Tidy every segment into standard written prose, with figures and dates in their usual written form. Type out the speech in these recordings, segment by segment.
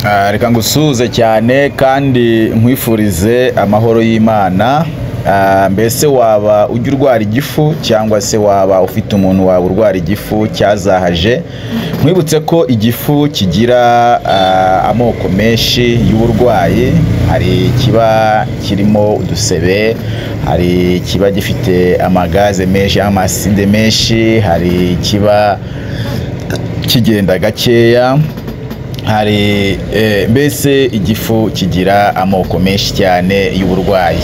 Reka ngusuhuze cyane kandi nkwifurize amahoro y'Imana. Mbese waba ujya urwara igifu cyangwa se waba ufite umuntu wawe urwara igifu cyazahaje? Nkwibutse ko igifu kigira amoko menshi y'uburwayi. Hari ikiba kirimo udusebe, hari ikiba gifite amagaze menshi, amaside menshi, hari ikiba kigenda gakeya, hari mbese igifu kigira amoko menshi cyane y'uburwayi.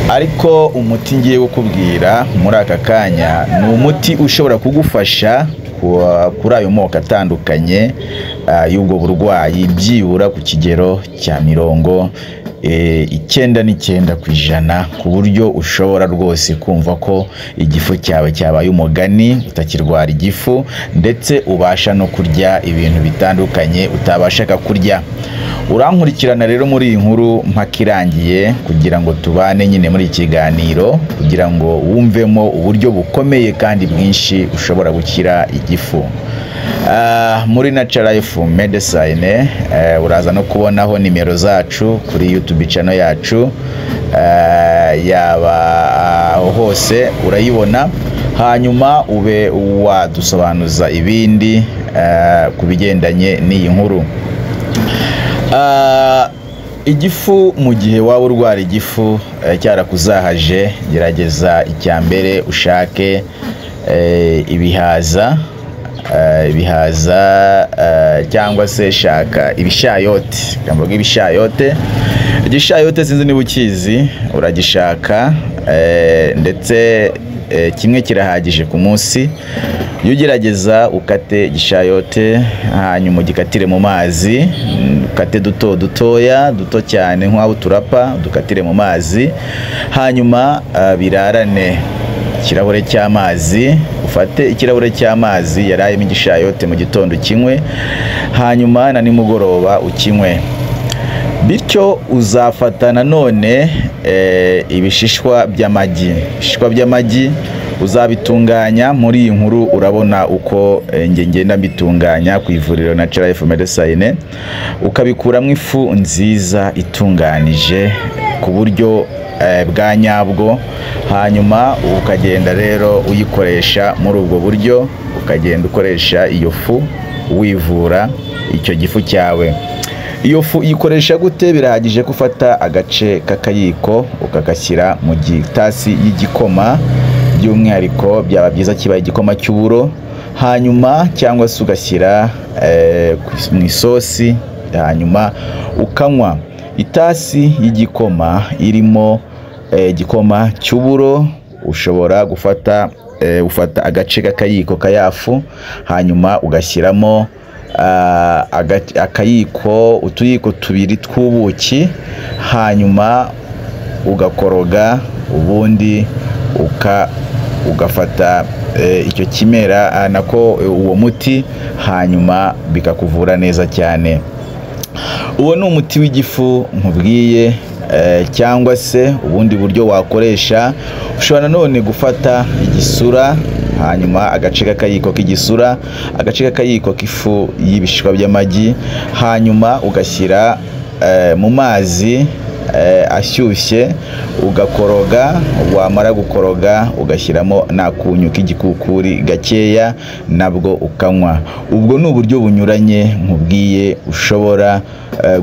Ariko umuti ngiye kukubwira muri aka kanya ni umuti ushobora kugufasha kuri ayo moko atandukanye y'ubwo burwayi, byibura ku kigero cya 99%, ku buryo ushobora rwose kumva ko igifu cyawe cyabaye umugani, utakirwara igifu, ndetse ubasha no kurya ibintu bitandukanye utabashaga kurya. Urankurikirana rero muri iyi nkuru mpaka irangiye, kugira ngo tubane nyine muri iki kiganiro, kugira ngo wumvemo uburyo bukomeye kandi bwinshi ushobora gukira igifu. Muri Natural Life Medicine uraza no kubonaho nimero zacu kuri YouTube channel yacu, yaba aho hose urayibona, hanyuma ube wadusobanuza ibindi ku bigendanye n'iyi nkuru. Igifu, mu gihe waba urwara igifu cyarakuzahaje, gerageza icya mbere ushake ibihaza, ibihaza cyangwa se shaka ibishayote. Reka mvuge ibishayote. Igishayote sinzi niba ukizi, uragishaka, ndetse kimwe kirahagije ku munsi. Iyo ugerageza ukate igishayote, hanyuma ugikatire mu mazi, ukate duto dutoya, duto cyane nk'aho uturapa, dukatire mu mazi, hanyuma birarane ikirahure cy'amazi. Ufate ikirahure cy'amazi yarayemo igishayote mu gitondo ukinywe, hanyuma na nimugoroba ukinywe. Bityo uzafata nanone ibishishwa by'amagi. Ibishishwa by'amagi uzabitunganya. Muri iyi nkuru urabona uko nge ngenda mbitunganya ku ivuriro Natural Life Medicine, ukabikuramo ifu nziza itunganije ku buryo bwa nyabwo, hanyuma ukagenda rero uyikoresha muri ubwo buryo, ukagenda ukoresha iyo fu wivura icyo gifu cyawe. Iyo fu uyikoresha gute? Birahagije ko ufata agace k'akayiko ukagashyira mu gitasi y'igikoma, by'umwihariko byaba byiza kibaye igikoma cy'uburo, hanyuma cyangwa se ugashyira mu isosi, hanyuma ukanywa. Itasi y'igikoma irimo igikoma cy'uburo, ushobora gufata ufata agace k'akayiko k'ayafu, hanyuma ugashyiramo akayiko, utuyiko tubiri tw'ubuki, hanyuma ugakoroga, ubundi ugafata icyo kimera, nako uwo muti, hanyuma bikakuvura neza cyane. Uwo ni umuti w'igifu nkubwiye, cyangwa se ubundi buryo wakoresha, ushobora nanone gufata igisura, hanyuma agace k'akayiko k'igisura, agace k'akayiko k'ifu y'ibishishwa by'amagi, hanyuma ugashyira mu mazi ashyushye, ugakoroga. Wamara gukoroga ugashyiramo n'akunyu k'igikukuri gakeya, nabwo ukanywa. Ubwo ni uburyo bunyuranye nkubwiye ushobora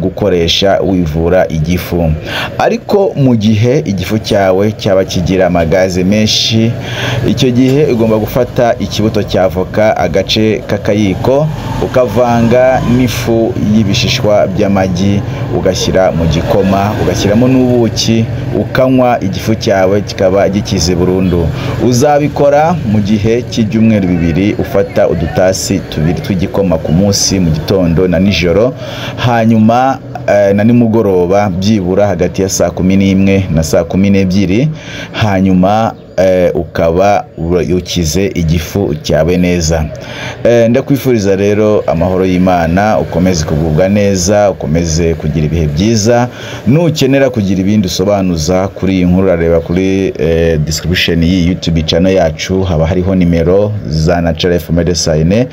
gukoresha wivura igifu. Ariko mu gihe igifu cyawe cyaba kigira amagaze menshi, icyo gihe ugomba gufata ikibuto cya avoka, agace k'akayiko, ukavanga n'ifu y'ibishishwa by'amagi, ugashyira mu gikoma, ugashyiramo n'ubuki, ukanywa, igifu cyawe kikaba gikize burundu. Uzabikora mu gihe cy'ibyumweru 2, ufata udutasi tubiri tw'igikoma ku munsi, mu gitondo na nijoro, hanyuma na nimugoroba, byibura hagati ya saa 11 na saa 12, hanyuma ukaba ukize igifu cyawe neza. Ndakwifuriza rero amahoro y'Imana, ukomeze kugubwa neza, ukomeze kugira ibihe byiza. Nukenera kugira ibindi usobanuza kuri iyi nkuru, urareba kuri description y'iyi YouTube channel yacu, haba hariho nimero za Natural Life Medicine,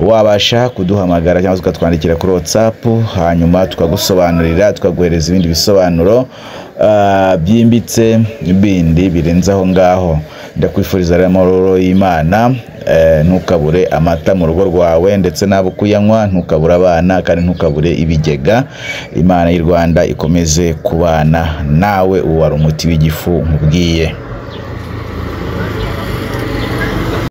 wabasha kuduhamagara cyangwa se ukatwandikira kuri WhatsApp, hanyuma tukagusobanurira, tukaguhereza ibindi bisobanuro byimbitse bindi birenze aho ngaho. Ndakwifuriza rero amahoro y'Imana. Ntukabure amata mu rugo rwawe ndetse n'abo kuyanywa, ntukabure abana kandi ntukabure ibigega. Imana y'u Rwanda ikomeze kubana nawe. Uwo wari umuti w'igifu nkubwiye.